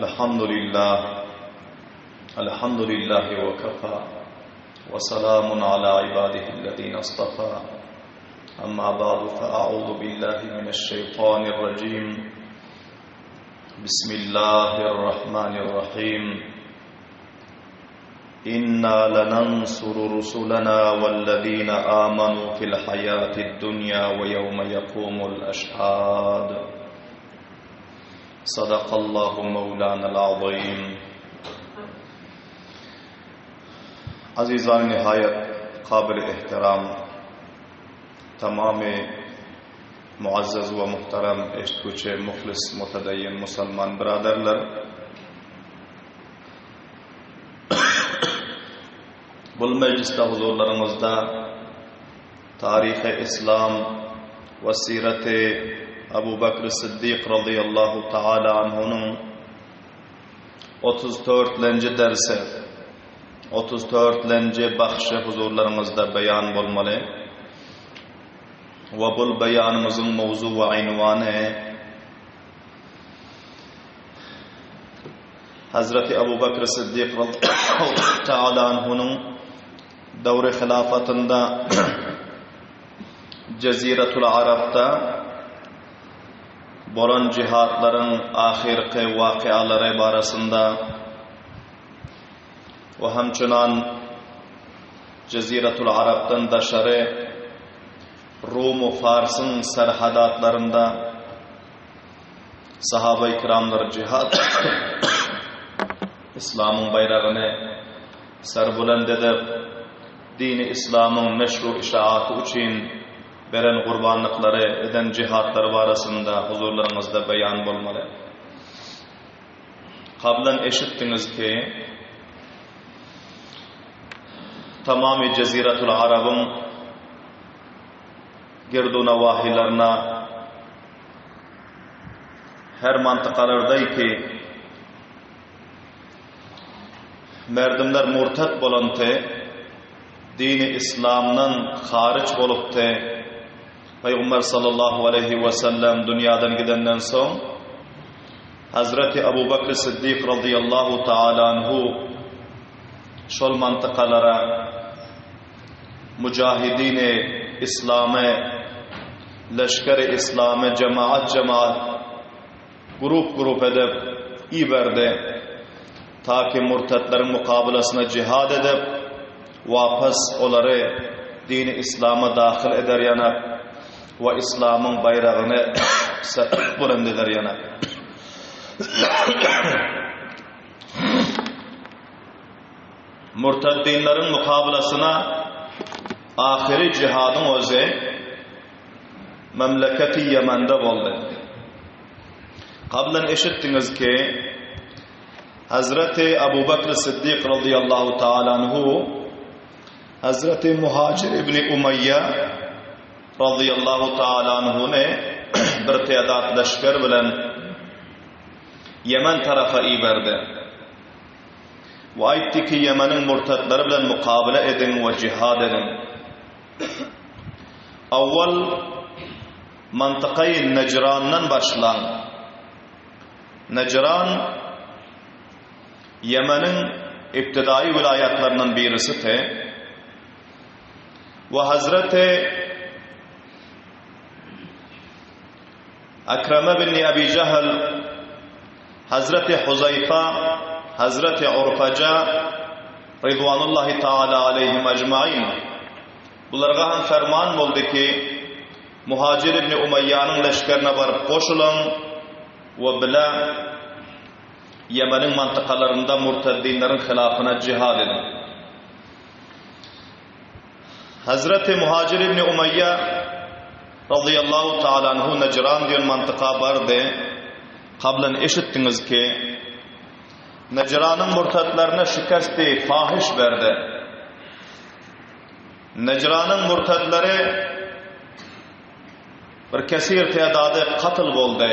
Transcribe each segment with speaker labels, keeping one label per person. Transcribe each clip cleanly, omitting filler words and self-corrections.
Speaker 1: الحمد لله الحمد لله وكفى وسلام على عباده الذين اصطفى أما بعد فأعوذ بالله من الشيطان الرجيم بسم الله الرحمن الرحيم إنا لننصر رسلنا والذين آمنوا في الحياة الدنيا ويوم يقوم الأشهاد صدق الله مولانا العظيم Azizan nihaýet kabyl ehtiram tamamy muazzez we muhterem eşitgüçi muhlis mutedeýin musalman byraderler Bul mejlisde huzurlaryňyzda Taryhy Yslam we Siraty Abu Bekr Siddik razyýallahu taala anhunyň 34-lenji dersi, 34-lenji bahşy huzurlaryňyzda beýan bolmaly. We bul beýanymyzyň mowzu we ynwany Hazreti Abu Bekr Siddik radiyallahu taala anhunyň döwri hilafatynda Jeziratul Arapda bolan jihatlaryň ahyrky wakyalary barasynda we hemçünan Jeziratul Arapdan daşary Rum we Farsyň serhadatlarynda Sahaba-i kiramlar jihad Yslamyň baýragyny serbulend edip, dini Yslamyň neşru işaaty üçin beren gurbanlyklary, eden jihatlary barasynda huzurlaryňyzda beýan bolmaly. Kablan eşitdiňiz ki, tamamy Jeziratul Arabyň girdu-nawahylaryna her mantykalardaýky merdimler murtat bolanty, dini yslamdan haryç bolupdy. Pygamber sallallahu aleýhi we sellem dünýadan gidenden soň Hazreti Abu Bakr Siddik radiyallahu taala anhu şol mantykalara Mujahidini Islamy, Leşgeri Islamy jemaat-jemaat, grup-grup edip iberdi, ta ki murtatleriň mukabylasyna jihad edip, wapas olary dini Islama dahyl eder ýanak we Islamyň baýragyny bulend eder ýanak. Murtaddinleriň mukabylasyna ahyry jihadyň özi memleketi Ýemende boldy. Kablan eşitdiňiz ki, Hazreti Abu Bekr Siddik radıyallahu taala anhu Hazreti Muhacir ibn Umayya radıyallahu taala anhuny bir tedat leşger bilen Ýemen tarapa iberdi. We aýtdy ki, Ýemeniň murtatlary bilen mukabyla ediň we jihad ediň. Awwal mantykaýy Nejrandan başlaň. Nejran Ýemeniň ibtidaýy welaýatlaryndan birisidi. We Hazreti Akrama bin Abi Jahl, Hazreti Huzaýfa, Hazreti Urfaja Ridwanullahi taala aleýhim ejmain bularga hem ferman boldy ki, Muhajir ibn Umaýýanyň leşgerine baryp goşulyň we bile Ýemeniň mantykalarynda murtaddinleriň hylafyna jihad ediň. Hazreti Muhajir ibn Umaýýa razyýallahu taala anhu Najran diýen mantyka bardy. Kablan eşitdiňiz ki, Najranyň murtatlaryna şikesti fahiş berdi. Najranyň murtatlary bir kesir tädady katl boldy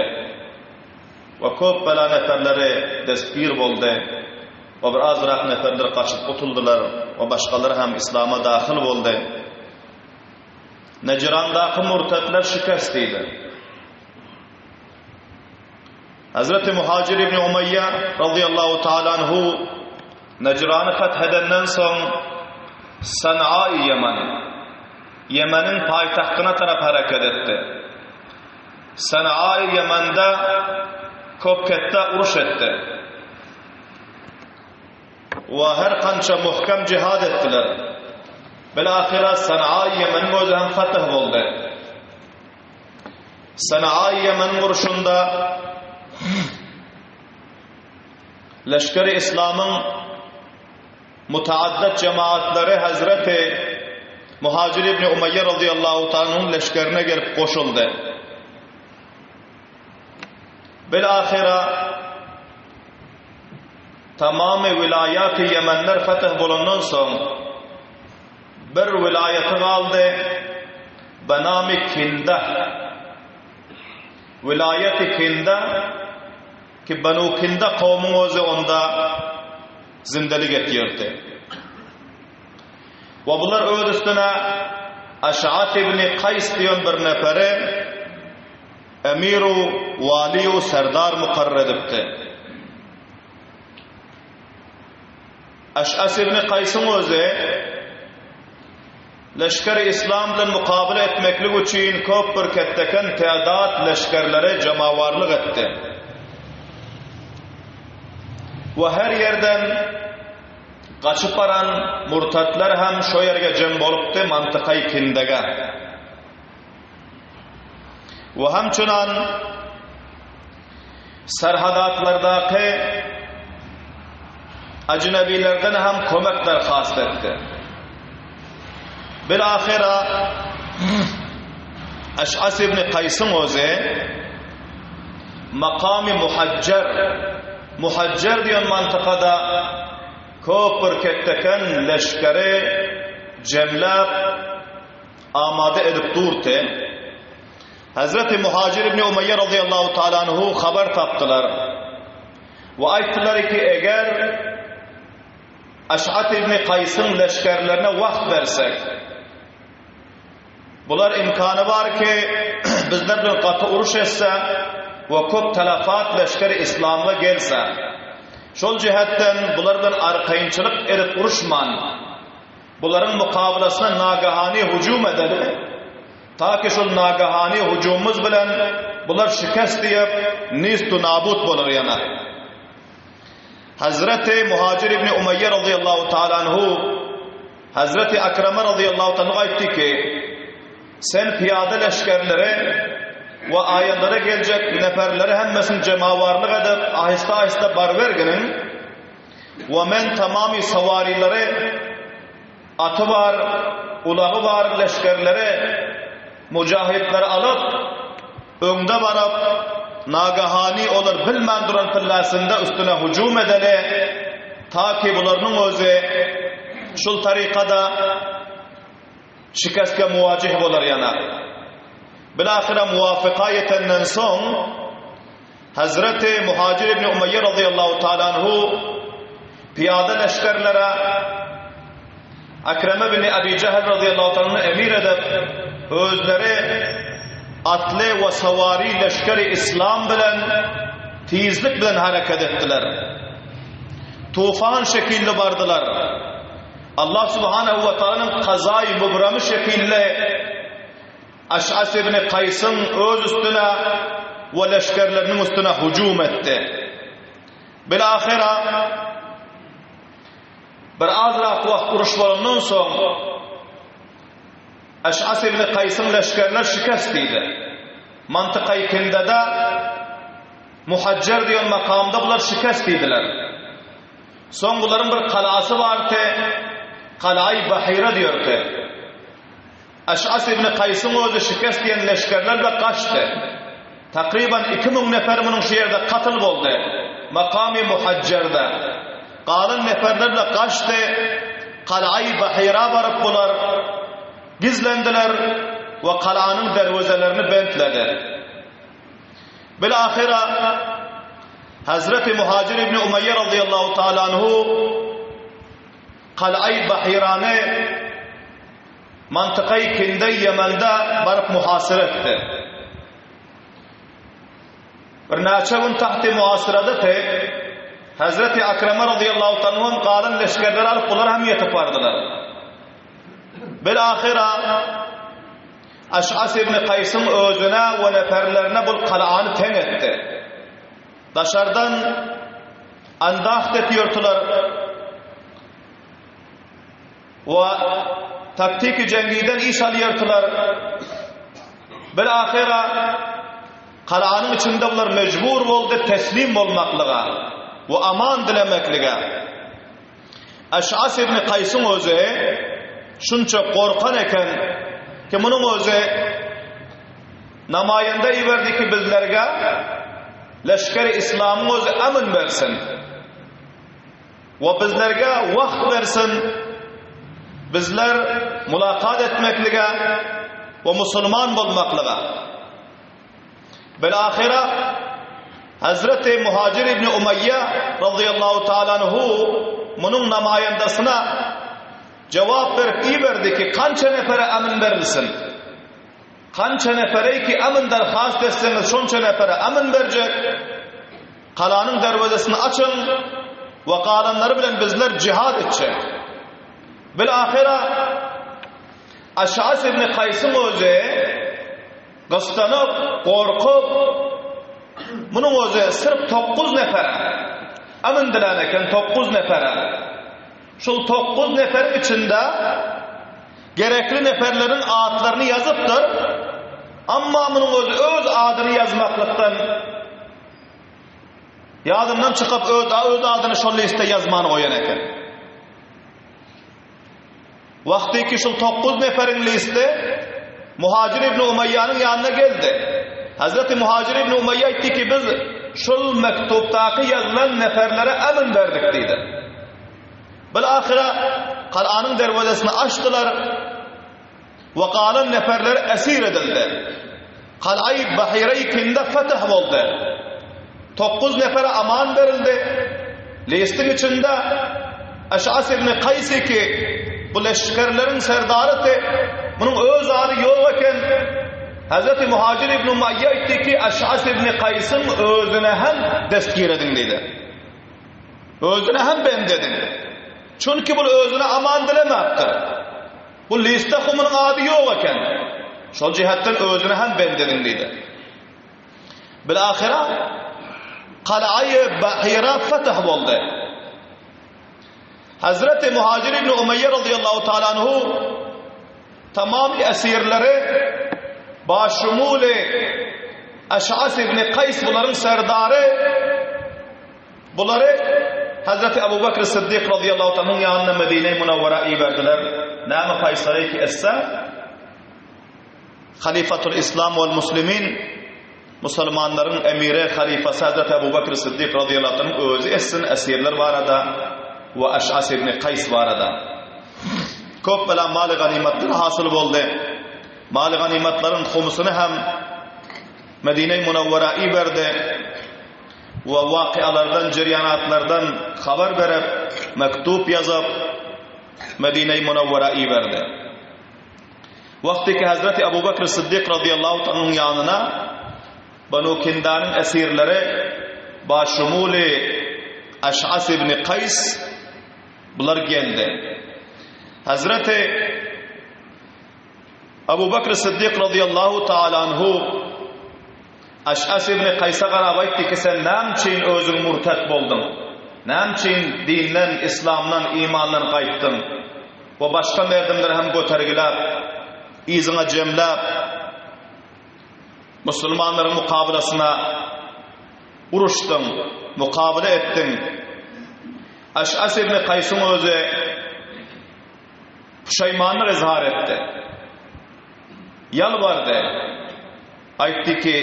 Speaker 1: we köp bela neferleri destgir boldy. We bir azrak neferler gaçyp gutuldylar we başgalar hem islama dahyl boldy. Nejrandaky murtatlar şikest diýdi. Hazreti Muhajir ibn Umaýýa radiyallahu taala anhu Najrany fath edenden soň Sanaa-i Ýemen, Ýemeniň paýtagtyna tarap hereket etdi. Sanaa-i Ýemende köp ketde uruş etdi. We her kança muhkem jihad etdiler. Bilahyra Sanaa-i Ýemeniň özi hem fath boldy. Sanaa-i Ýemeniň urşunda Leşgeri Yslamyň mutaaddat jemaatlary Hazreti Muhajir ibn Umaýýa razyýallahu ta'ala leşgerine gelip goşuldy. Bil-ahyra tamamy wilaýaty Ýemenler fetih bolandan soň bir wilaýaty galdy, benami Kinda. Wilaýaty Kinda ki Banu Kinda kowumyň özi onda zindelik etýärdi. We bular öz üstüne Aş'at ibn Kaýs diýen bir neferi emiru, waliu, serdar mukarrar edipdi. Aş'as ibn Kaýsyň özi Leşgeri Yslam bilen mukabele etmeklik üçin köp bir ketdeken tädat leşgerleri jemawarlyk etdi. We her ýerden gaçyp baran murtatlar hem şo ýerge jem bolupdy, mantykaý Kindege. We hemçünan serhadatlardaky ajnebilerden hem kömek derhast etdi. Bilahyra Eş'as ibn Kaýsyň özi makamy Muhajjer, Muhajjer diýen mantykada köp bir ketdeken leşgeri jemläp amada edip durdy. Hazreti Muhajir ibn Umaýýa razyýallahu taala anhu habar tapdylar we aýtdylar ki, eger Aş'at ibn Kaýsyň leşgerlerine wagt bersek, bular imkany bar ki, bizler bilen gaty uruş etse we köp telefat leşgeri islamga gelse, şol jihetden bular bilen arkaýynçylyk edip uruşman, Bularyň mukabylasyna nagahany hüjüm edeli, ta ki şol nagahany hüjümimiz bilen bular şikest diýip, nist-u nabut bolar ýana. Hazreti Muhajir ibn Umaýýa razyýallahu taala anhu Hazreti Akrama razyýallahu taala aýtdy ki, sen pyýada leşgerleri we aýanlara geljek neferleri hemmesini jemawarlyk edip, ahysta-ahysta baryberginiň, We men tamamy sawarilere, aty bar, ulagy bar leşgerlere, mujahidleri alyp, öňde baryp, nagahany olar bilmän duran pillasynda üstüne hüjüm edeli, ta ki bularynyň özi şul tarykada şikestge muwajih bolar ýana. Bilahyra muwafyka ýetenden soň, Hazreti Muhajir ibn Umaýýa razyýallahu taala anhu pyýada leşgerlere Akreme ibn Abi Jehl razyýallahu taala anhu emir edip, özleri atly we sawary leşgeri islam bilen tizlik bilen hereket etdiler. Tufan şekilli bardylar. Allah subhanahu we taalanyň kazaýy mübremi şekilli Aş'as ibn Kaýsyň öz üstüne we leşgerleriniň üstüne hüjüm etdi. Bilahyra bir azrak wagt uruş bolandan soň Aş'as ibn Kaýsyň leşgerler şikest diýdi. Mantykaý Kindede Muhajjer diýen makamda bular şikest diýdiler. Soň bularyň bir galasy bardy, Galaý Bahyra diýerdi. Aş'as ibn Kaýsyň özi şikest diýen leşgerler bilen gaçdy. Takryban 2000 nefer munuň şu ýerde katl boldy. Makamy Muhajjerde. Galan neferler bilen gaçdy. Kalaýy Bahyra baryp bular gizlendiler we galanyň derwezelerini bentledi. Bilahyra Hazreti Muhajir ibn Umaýýa razyýallahu taala anhu Kalaýy Bahyrany Mantykaýy Kinde Ýemende baryp muhasyra etdi. Birnäçe gün tahty muasyrada te, Hezreti Akrama razyýallahu taala anhu galan leşgerleri alyp bular hem ýetip bardylar. Bil-ahyra Aş'as ibn Kaýsyň özüne we neperlerine bul galany teň etdi. Daşardan andaht etýärdiler. We taktiki jeňgiden iş alýardylar. Bil-ahyra galanyň içinde bular mejbur boldy teslim bolmaklyga we aman dilemeklige. Aş'as ibn Kaýsyň özi şunça gorkan eken ki, munuň özi namaýanda iberdi ki, bizlerge leşgeri islamyň özi emn bersin we bizlerge wagt bersin, bizler mulakat etmeklige we musulman bolmaklyga. Bil-ahyra Hazreti Muhajir ibn Umaýýa razyýallahu taala anhu munuň namaýandasyna jogap berip iberdi ki, kança nefere emn berilsin? Kança nefere ki emn derhast etseňiz, şonça nefere emn berjek. Galanyň derwezesini açyň we galanlary bilen bizler jihad etjek. Bil-ahyra Aş'as ibn Kaýsyň özi Gyssanyp, gorkup, munuň özi syrf tokguz nefere, amyn dilän eken tokguz nefere. Şul tokguz neferiň içinde gerekli neferleriň atlaryny ýazypdyr, amma munuň özi öz adyny ýazmaklykdan ýadyndan çykyp öz adyny şol liste ýazman goýan eken. Wagtyky şul tokguz neferiň listi Muhajir ibn Umaýýanyň ýanyna geldi. Hazreti Muhajir ibn Umaýýa aýtdy ki, biz şul mektubdaky ýazylan neferlere emn berdik diýdi. Bil-ahyra galanyň derwezesini açdylar we galan neferler esir edildi. Galay Bahyra-i Kinde fetih boldy. Tokguz nefere aman berildi. Listiň içinde Eş'as ibn Kaýs ki, bu leşgerleriň serdarydy, munuň öz ady ýok eken. Hazreti Muhajir ibn Umaýýa aýtdy ki, Eş'as ibn Kaýsyň özüne hem destgir ediň diýdi. Özüne hem bend ediň. Çünki bul özüne aman dilemapdyr. Bu listde humunyň ady ýok eken. Şol jihetden özüne hem bend ediň diýdi. Bilahyra Kalaýy Bahyra fetih boldy. Hazreti Muhajir ibn Umeýýe radiyallahu taala anhu tamam esirleri başumuli Eş'as ibn Kaýs bularyň serdary Bulary Hazreti Abu Bekr Siddik razyýallahu taala anhuň ýanyna Medine-i Munawwara iberdiler. Näme faýsalaý ki etse, Halifatul Islam wal Muslimin, musulmanlaryň emiri, halyfasy Hazreti Abu Bekr Siddik razyýallahu taala anhuň özi etsin esirler barada we Aş'as ibn Kaýs barada. Köp bela maly ganymatlar hasyl boldy. Maly ganymatlaryň humusyny hem Medine-i Munawwara iberdi. We wakyalardan, jerýanatlardan habar berip, mektup ýazyp, Medine-i Munawwara iberdi. Wagty ki Hazreti Abu Bekr Siddik razyýallahu taala anhuň ýanyna Banu Kindanyň esirleri başumuly Aş'as ibn Kaýs bular geldi. Hazreti Abu Bekr Siddik razyýallahu taala anhu Aş'as ibn Kaýsa garap aýtdy ki, Sen näme üçin özüň murtat bolduň? Näme üçin dinden, yslamdan, imandan gaýtdyň? We başga merdimleri hem götergiläp, yzyňa jemläp, musulmanlaryň mukabylasyna uruşdyň, mukabyla etdiň. Aş'as ibn Kaýsyň özi puşaýmanlyk izhar etdi. Ýalbardy. Aýtdy ki,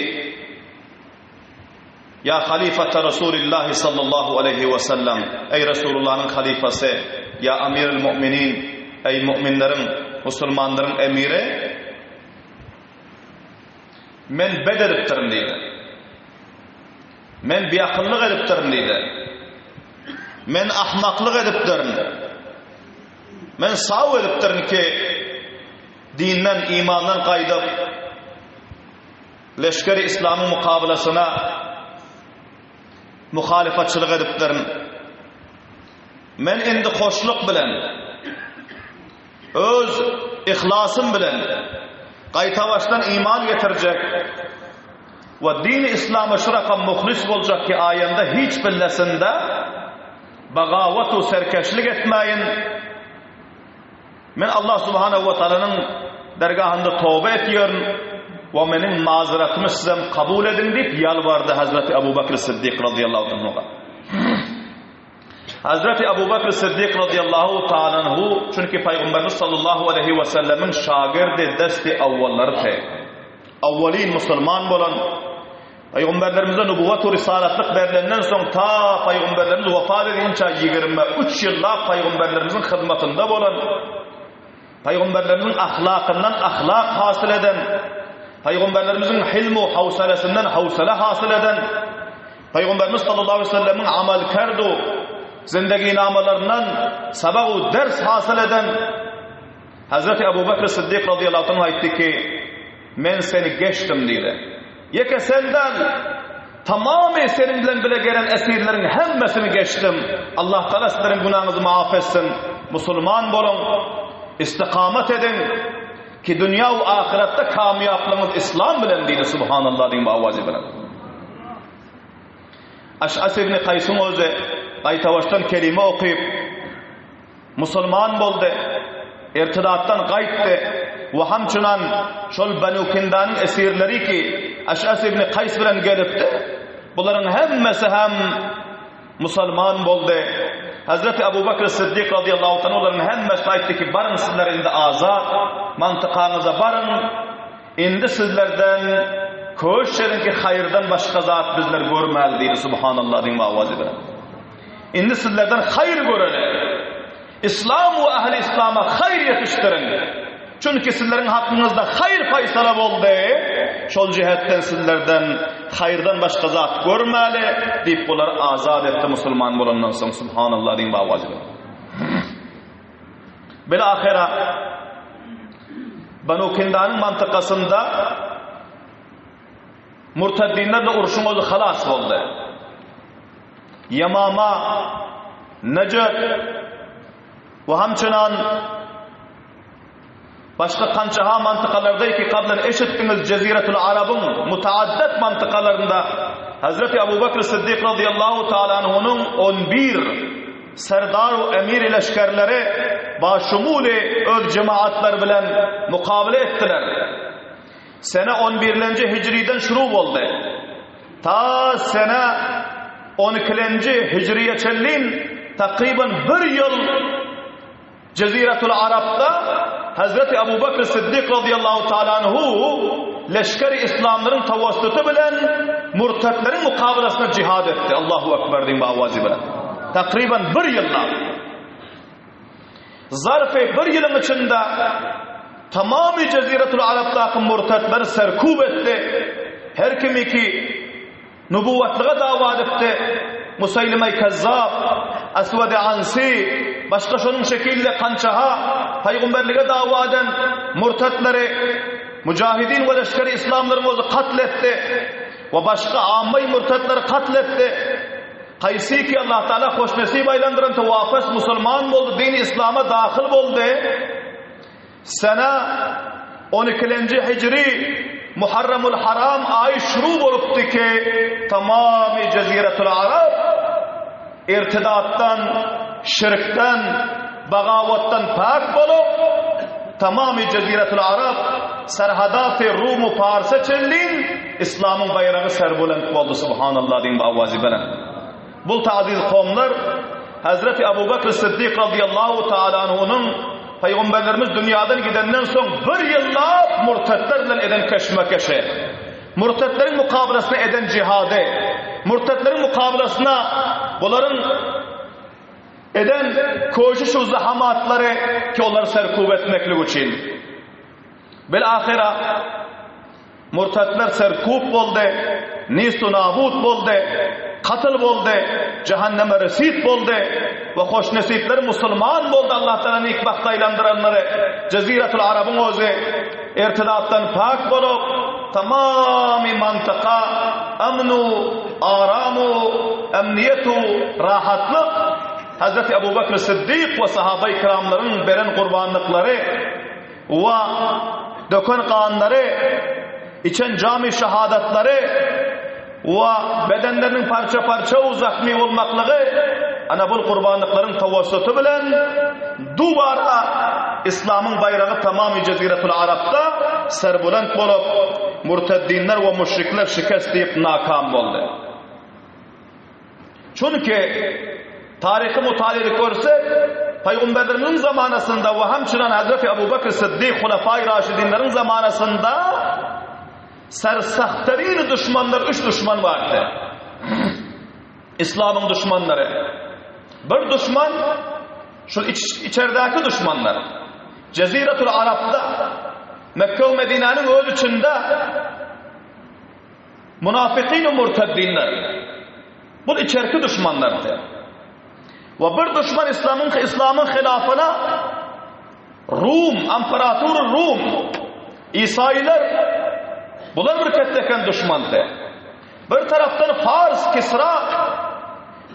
Speaker 1: Ýa halyfata Resulillahi sallallahu aleýhi we sellem, eý Resulullanyň halyfasy, ýa amiril mu'minin, eý mu'minleriň, musulmanlaryň emiri, men bed edipdirin diýdi. Men biakyllyk edipdirin diýdi. Men ahmaklyk edipdirin. Men saw edipdirin ki, Dinden, imandan gaýdyp, leşgeri islamyň mukabylasyna. muhalyfatçylyk edipdirin. Men indi hoşluk bilen, öz yhlasym bilen gaýtabaşdan iman getirjek we dini yslama şu rakam muhlis boljak ki aýanda hiç billesinde bagawat u serkeşlik etmäýin. Men Allah subhanahu we taalanyň dergahynda toba etýärin we meniň mazratymy sizem kabul ediň diýip ýalbardy Hazreti Abu Bakr Siddik radiyallahu anhuga. Hazreti Abu Bakr Siddik radiyallahu taala anhu çünki Pygamberimiz sallallahu aleyhi we sellemiň şagirdi desti awwallary te. Awwalin musulman bolan Pygamberlerimize nubuwwat we risalatlyk berlenden soň ta pygamberlerimiz wafat edinçä 23 ýyllap pygamberlerimiziň hyzmatynda bolan, pygamberlerimiziň ahlakyndan ahlak hasyl eden, pygamberlerimiziň hilm we hawsalesinden hawsala hasyl eden, pygamberimiz sallallahu aleyhi ve sellemiň amal kerdu zindeginamalaryndan sabak we ders hasyl eden Hazreti Abu Bakr Siddik radıyallahu anh aýtdy ki, Men seni geçdim diýdi. Ýeke sen däl, tamamy seniň bilen bile gelen esirleriň hemmesini geçdim. Allah Tagala sizleriň günaňyzy maaf etsin. Musulman boluň, istikamat ediň ki dünýä we ahyretde kamýaplygyňyz islam bilen diýdi subhanallah diýip awazy bilen. Aş'as ibn Kaýsyň özi gaýtabaşdan kelime okyp, Musulman boldy, irtidatdan gaýtdy we hamçynan şol Banu Kindanyň esirleri ki, Aş'as ibn Kaýs bilen gelipdi, bularyň hemmesi hem musulman boldy. Hazreti Abu Bakr Siddik radiyallahu anh olaryň hemmesine aýtdy ki, baryň sizler indi azat, mantykaňyza baryň, indi sizlerden köş ediň ki, haýyrdan başga zat bizler görmäli diýdi, subhanallah diýip awazy bilen. Indi sizlerden haýyr göreli. Islam we ähli islama haýyr ýetişdiriň. Çünki sizleriň hakyňyzda haýyr faýsala boldy. Şol jihetden sizlerden haýyrdan başga zat görmäli diýip bulary azat etdi musulman bolandan soň subhanallah diýip awazy bilen. Bil ahira Banu Kindanyň mantykasynda Murtaddinlerle urşuň özi halas boldy. Ýamama, Nejet we hamçynan başga kançaha mantykalarda ki kablan eşitdiňiz Jeziretul Arabyň mutaaddet mantykalarynda Hazreti Abu Bakr Siddik radıyallahu taala anhunyň 11 serdar we emir leşgerleri başumuli öz cemaatlar bilen mukabele etdiler. Sene on birlenji hijriden şuru boldy. Ta sene on ikilenji hijriye çenlin takryban bir ýyl Jeziretul Arapda Hazreti Abu Bakr Siddik radıyallahu taala anhu leşger-i islamlaryň tawassuty bilen murtatleriň mukabelasynda jihad etdi. Allahu ekber diýip awazy bilen. Takryban bir ýyllap. Zarfy bir ýylyň içinde tamamy Jeziretul Arapdaky murtatlary serkub etdi. Her kimi ki nubuwwatlyga dawa edipdi, Musaýlimeý Kezzap, Aswady Ansi, başga şonuň şekilli kançaha paýgumberlige dawa eden murtatlary mujahidin we leşgeri islamlaryň özi katl etdi we başga ammaý murtatlary katl etdi. Haýsy ki Allah Taala hoşnesip aýlandyran tawafes musulman boldy, dini islama dahyl boldy. Sene 12-nji hijri Muharramul Haram aýy şuru bolupdy ki, tamamy Jeziretul Arap irtidatdan, şirkden, bagawatdan pak bolup, tamamy Jeziretul Arap serhadaty Rum we Parsa çenlin Islamyň baýragy serbulent boldy subhanallah diýiň bu awazy belent. Bul aziz kowumlar Hazreti Abu Bakr Siddik radiyallahu taala anhunyň Pygamberlerimiz dünýadan gidenden soň bir ýyllap murtatlar bilen eden keşmekeşi, murtatlaryň mukabalasyna eden jihady, murtatlaryň mukabalasyna bularyň eden köşüş we zahamatlary ki olary serkub etmeklik üçin. Bil-ahyra murtatlar serkup boldy, nist-u nabut boldy, katl boldy, jahanneme resit boldy we hoşnesipler musulman boldy Allah Taala nikbagt aýlandyranlary Jeziretul Arabyň özi irtidatdan pak bolup. tamamy mantyka amn-u aram-u emniýet-u rahatlyk Hazreti Abu Bekr Siddik we sahabaý kiramlaryň beren gurbanlyklary we döken ganlary, içen jamy şahadatlary we bedenleriniň parça-parça u zahmy bolmaklygy ana bul gurbanlyklaryň tawassuty bilen dubara Islamyň baýragy tamamy Jeziretul Arapda serbulent bolup, murteddinler we müşrikler şikest diýip nakam boldy. Çünki taryhy mutala edip görsek, Pygamberlerimiziň zamanasynda we hemçinan Hazreti Abu Bekr Siddik, Hulafai Raşidinleriň zamanasynda sersahtarin duşmanlar üç duşman bardy. Islamyň duşmanlary. Bir duşman şu iç, içerdäki duşmanlar. Jeziratul Arapda Mekke we Medinäniň öz içinde Munafykyn we murtaddinler. Bul içerki duşmanlardy. We bir duşman islamyň islamyň hilafyna Rum, imperatory Rum, Isailer bular bir ketdeken duşmandy. Bir tarapdan Fars, Kisra,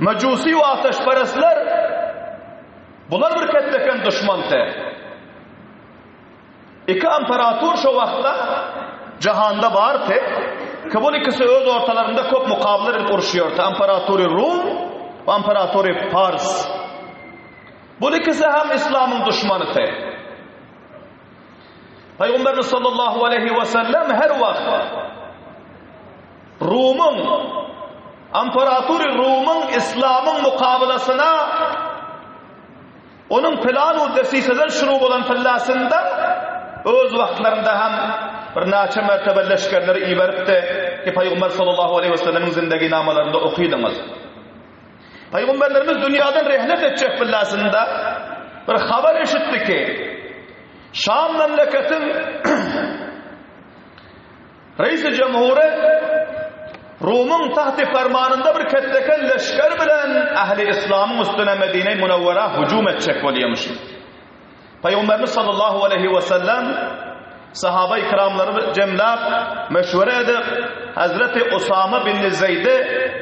Speaker 1: Mejusi we ateşperestler bular bir ketdeken duşmandy. Iki imperator şo wagtda jahanda bardy, ki bul ikisi öz ortalarynda köp mukabyla edip uruşýardy, imperatory Rum we imperatory Pars. Bul ikisi hem islamyň duşmanydy. Pygamberimiz sallallahu aleýhi we sellem her wagt Rumyň imperatory Rumyň islamyň mukabylasyna Onuň plan u desiseden şuru bolan tyllasynda öz wagtlarynda hem birnäçe mertebe leşgerleri iberipdi ki Pygamber sallallahu aleýhi we sellemiň zindeginamalarynda okydyňyz. Pygamberlerimiz dünýadan rehnet etjek billasynda bir habar eşitdi ki Şam memleketiň Reisi Jemhury Rumyň tagty fermanynda bir ketdeken leşger bilen ähli yslamyň üstüne Medine-i Münewwerä hüjüm etjek bolýamyşyn. Pygamberimiz sallallahu aleýhi we sellem sahaba-i kiramlary jemläp, meşwere edip, Hazreti Usama bin Zeýdi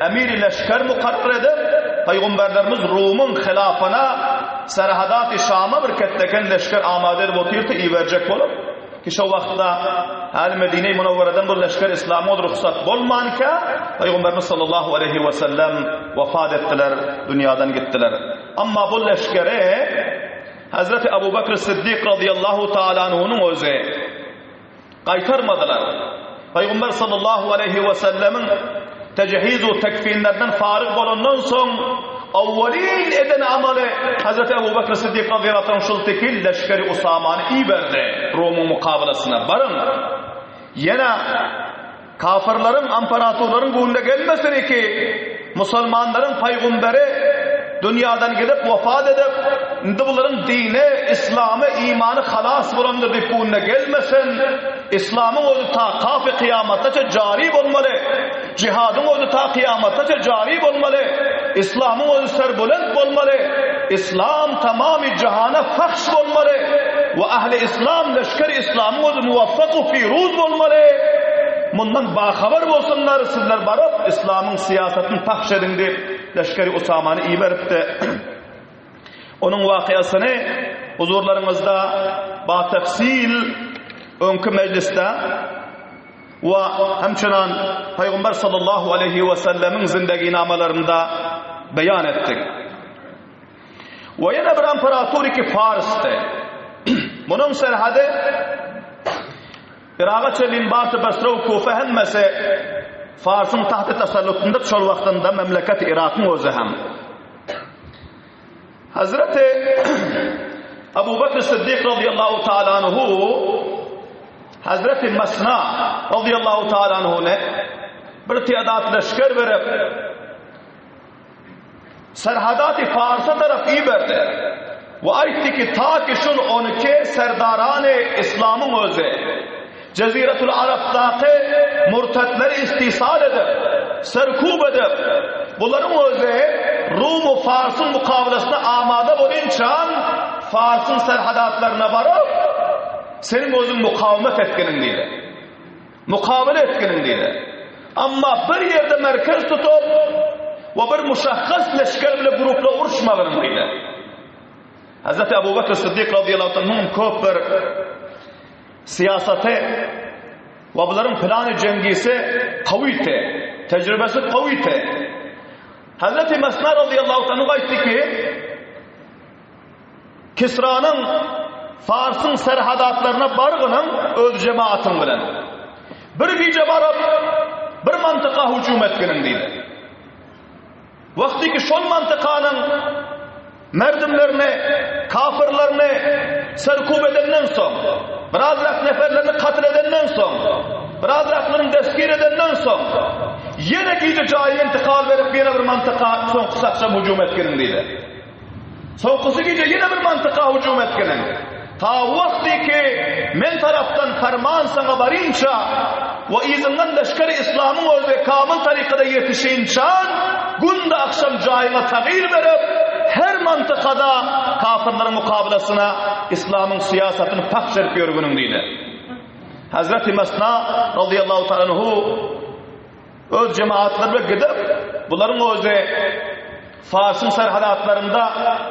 Speaker 1: emiri leşger mukarrar edip, Pygamberlerimiz Rumyň hilafyna Serhadat-y Şama bir ketdeken leşger amade edip otyrdy, iberjek bolup, Ki şo wagtda häli Medine-i Münewwereden bu leşger Islama rugsat bolmanka, Pygamberimiz sallallahu aleýhi we sellem wefat etdiler, dünýadan gitdiler. Amma bu leşgeri Hazreti Abu Bekr Siddik radiyallahu taala anhunyň özi gaýtarmadylar. Pygamber sallallahu aleýhi we sellemiň tejhiz we tekfinlerden faryg bolandan soň awwalin eden amaly Hazreti Ebu Bekr Siddik radiyallahu anh şul tekil leşgeri Usamany iberdi Rumyň mukabylasyna. Baryň, ýene kafirleriň, imperatorlaryň göwnüne gelmesin ki, musulmanlaryň pygamberi dünýadan gidip wefat edip, indi bularyň dini, islamy, imany halas bolandyr diýip göwnüne gelmesin. Islamyň özi ta kafy kyýamataça jary bolmaly. Jihadyň özi ta kyýamataça jary bolmaly. Islamyň özi serbulent bolmaly. Islam tamamy jahana fahş bolmaly. We ahli islam leşger islamyň özi muwaffak we firuz bolmaly. Mundan bahabar bolsunlar, sizler baryp islamyň syýasatyny pahş ediň diýip leşgeri Usamany iberipdi. Onuň wakyýasyny huzurlaryňyzda batafsil öňki mejlisde we hemçenan Pygamber sallallahu aleýhi we sellemiň zindeginamalarynda beýan etdik. We ýene bir imperator ki Farsdy. Munuň serhedi Yraga çenli Barty, Basra we Kufa hemmesi Farsyň tahty tasallutynda şol wagtynda memleket Yrakyň özi hem. Hazreti Abu Bekr Siddik radiyallahu taala anhu Hazreti Masna radiyallahu taala anhuny bir tedat leşger berip Serhadaty Farsa tarap iberdi we aýtdy ki, ta ki şul 12 serdarany Islamyň özi Jeziretul Arapdaky murtatleri istisal edip, serkub edip, bularyň özi Rum we Farsyň mukabylasyna amada bolynçan Farsyň serhadatlaryna baryp, seniň özüň mukawmet etginiň diýdi. Mukabele etginiň diýdi. Amma bir ýerde merkez tutup we bir muşahhas leşger bile grupla uruşmagynyň diýdi. Hazreti Abu Bekr Siddik radiyallahu anhuň köp bir syýasaty we bularyň plany jengisi gawydy, tejribesi gawydy. Hazreti Mesna radiyallahu anhu aýtdy ki, Kisranyň Farsyň serhadatlaryna bargynyň öz jemaatyň bilen. Bir gije baryp, bir mantyka hüjüm etginiň diýdi. Wagty ki şol mantykanyň merdimlerini, kafirlerini serkub edenden soň, birazrak neferlerini katl edenden soň, birazraklaryny destgir edenden soň, ýene gije jaýyna intikal berip, ýene bir mantyka soňky sakşam hüjüm etginiň diýdi. Soňkusy gije ýene bir mantyka hüjüm etginiň. Ta wagty ki men tarapdan ferman saňa barynça we yzyňdan leşgeri islamyň özi kamyl tarykada ýetişinçan günde akşam jaýyňa tagyr berip her mantykada kafyrlaryň mukabylasyna islamyň syýasatyny pahş edip ýörgüniň diýdi. Hazreti Mesna radiyallahu ta'ala anhu Öz jemaatlary bilen gidip, bularyň özi Farsyň serhadatlarynda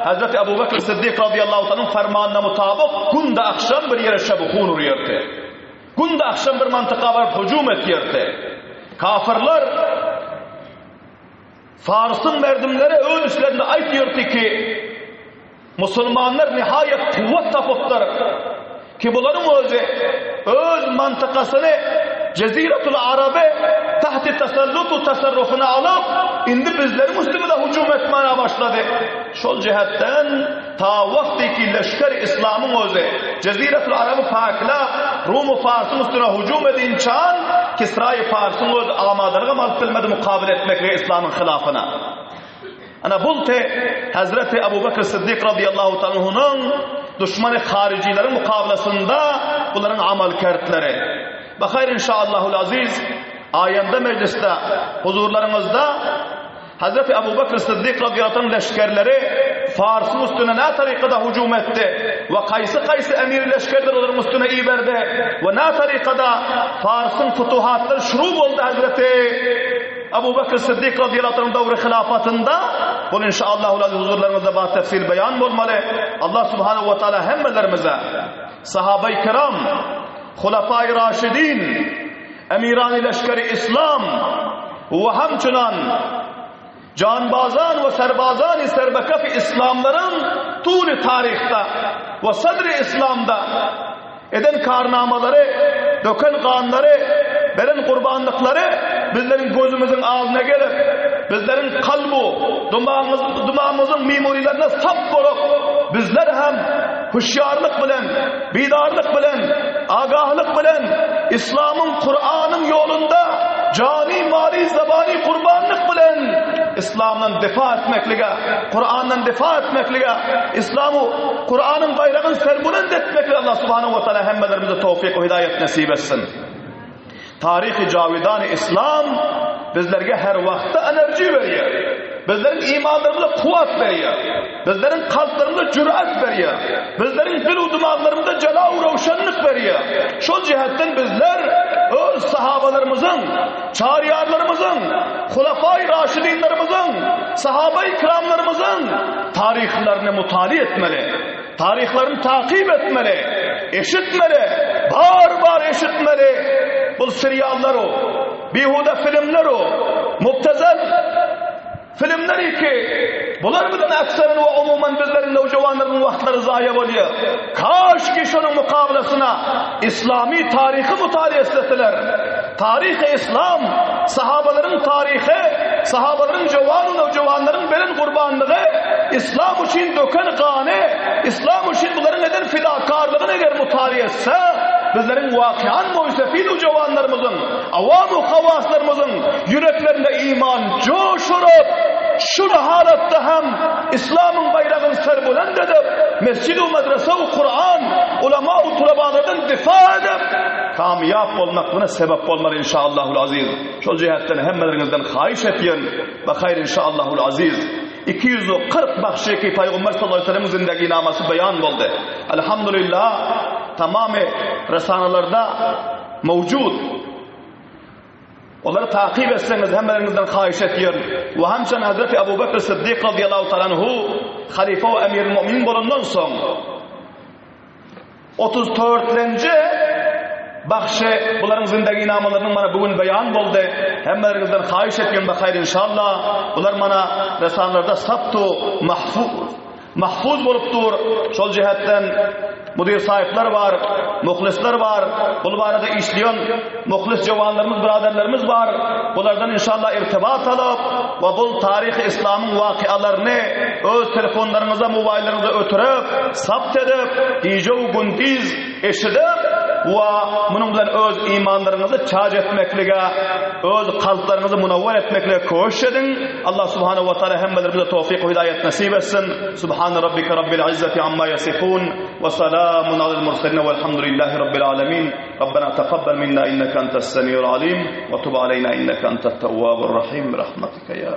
Speaker 1: Hazreti Abu Bekr Siddik radiyallahu anhuň fermanyna mutabyk günde akşam bir ýere şebihun urýardy. Günde akşam bir mantyka baryp hüjüm etýärdi. Kafirler Farsyň merdimleri öz işlerinde aýtýardy ki, Musulmanlar nihaýat kuwwat tapypdyr ki bularyň özi öz mantykasyny Jeziratul Araby tahti tasallutu tasarrufyna alyp, indi bizleriň üstümize hüjüm etmäne başlady. Şol jähetden ta wagty ki leşger islamyň özi Jeziratul Araby paklap, Rumy Farsyň üstüne hüjüm edinçan Kisraýy Farsyň özi amadalygam alyp bilmedi mukabele etmeklige islamyň hylafyna. Ana bul te Hazreti Abu Bekr Siddik radiyallahu ta'ala anhunyň duşmany harijileriň mukabelasynda bularyň amal kertleri. Bahayr inşaallahul aziz aýanda mejlisde huzurlaryňyzda Hazreti Abu Bekr Siddik radiyallahu anh leşgerleri Farsyň üstüne nä tarykada hüjüm etdi we kaýsy-kaýsy emir leşgerler olaryň üstüne iberdi we nä tarykada Farsyň futuhatlary şuru boldy Hazreti Abu Bekr Siddik radiyallahu anhuň döwri hylafatynda bul inşaallahu aziz huzurlaryňyzda ba tefsil beýan bolmaly. Allah subhanahu we taala hemmelerimize sahabai kiram, hulafai raşidin, emirani leşgeri islam we hemçinan janbazan we serbazani serbekef islamlaryň tuly taryhda we sadry islamda Eden karnamalary, döken ganlary, beren gurbanlyklary bizleriň gözümiziň aldyna gelip, bizleriň kalbu, dymagymyzyň memorilerine sap bolup, bizler hem hüşýarlyk bilen, bidarlyk bilen, agahlyk bilen Islamyň, Kuranyň ýolunda jany, maly, zabany gurbanlyk bilen Islamdan difa etmeklige, Kurandan difa etmeklige, Islamu Kuranyň baýragyny serbulent etmeklige Allah subhanahu wa taala hemmelerimize towfyk we hidaýat nesip etsin. Taryhy jawidany Islam bizlerge her wagtda enerji berýär. Bizleriň imanlarymyza kuwwat berýär. Bizleriň kalplarymyza jürat berýär. Bizleriň dil u dymaglarymyza jela u röwşenlik berýär. Şol jähetden bizler öz sahabalarymyzyň, çaryýarlarymyzyň, hulafaý raşidinlerimiziň, sahabaý kiramlarymyzyň taryhlaryny mutali etmeli. Taryhlaryny takyp etmeli. Eşitmeli. Bar-bar eşitmeli. Bul seriallar o. Bihuda filmler o. Mubtezel filmler ki, bular bilen aksaryn we umuman bizleriň nowjawanlarynyň wagtlary zaýa bolýar. Kaş ki şonuň mukabylasyna islami taryhy mutali etseler. Taryhy islam, sahabalaryň taryhy, sahabalaryň jowan we nowjawanlaryň beren gurbanlygy, islam üçin döken gany, islam üçin bularyň eden fidakarlygyny eger mutali etse, bizleriň wakian moýsefid nowjawanlarymyzyň, awam-u hawaslarymyzyň ýüreklerinde iman joş urup, şu halatda hem islamyň baýragyny serbulent edip, mesjid-u medrese-u Kuran, ulama-u tulabalardan difa edip, kamýap bolmaklygyna sebäp bolmaly inşaallahul aziz. Şol jähetden hemmeleriňizden haýyş etýän, Bahaýr inşaallahul aziz. 240 bagşy ki Paýgamber sallallahu aleyhi ve sellemiň zindaginamasy beýan boldy. Elhamdülillah tamamy resanalarda mewjud. Olary takyp etseňiz hemmeleriňizden haýyş etýärin. We hamçan Hazreti Abu Bekr Siddik razyýallahu taala anhu halyfa we emiril mu'minin bolandan soň 34-lenji bagşy bularyň zindeginamalarynyň mana bu gün beýan boldy. Hemmeleriňizden haýyş etýän bahaýr inşallah. Bular mana resanlarda saptu mahfuz Mahfuz bolup dur. Şol jähetden müdir saýyplar bar, muhlisler bar, bul barada işleýän muhlis jowanlarymyz, byraderlerimiz bar. Bulardan inşallah irtibat alyp we bul taryhy islamyň wakyalaryny öz telefonlaryňyza, mobaýllaryňyza ötürip, sabt edip, gije-u gündiz eşidip we munuň bilen öz imanlaryňyzy çarj etmeklige, öz kalplaryňyzy munawwer etmeklige köşüş ediň. Allah subhanahu wa taala hemmelerimize towfyk we hidaýat nesip etsin. Subhane rabbike rabbil izzati amma yasifun we salamun alel murselin velhamdülillahi rabbil alamin. Rabbena takabbal minna inneke entes semiul alim we tub aleyna inneke entet tewwabur rahim. Bi rahmetike ya.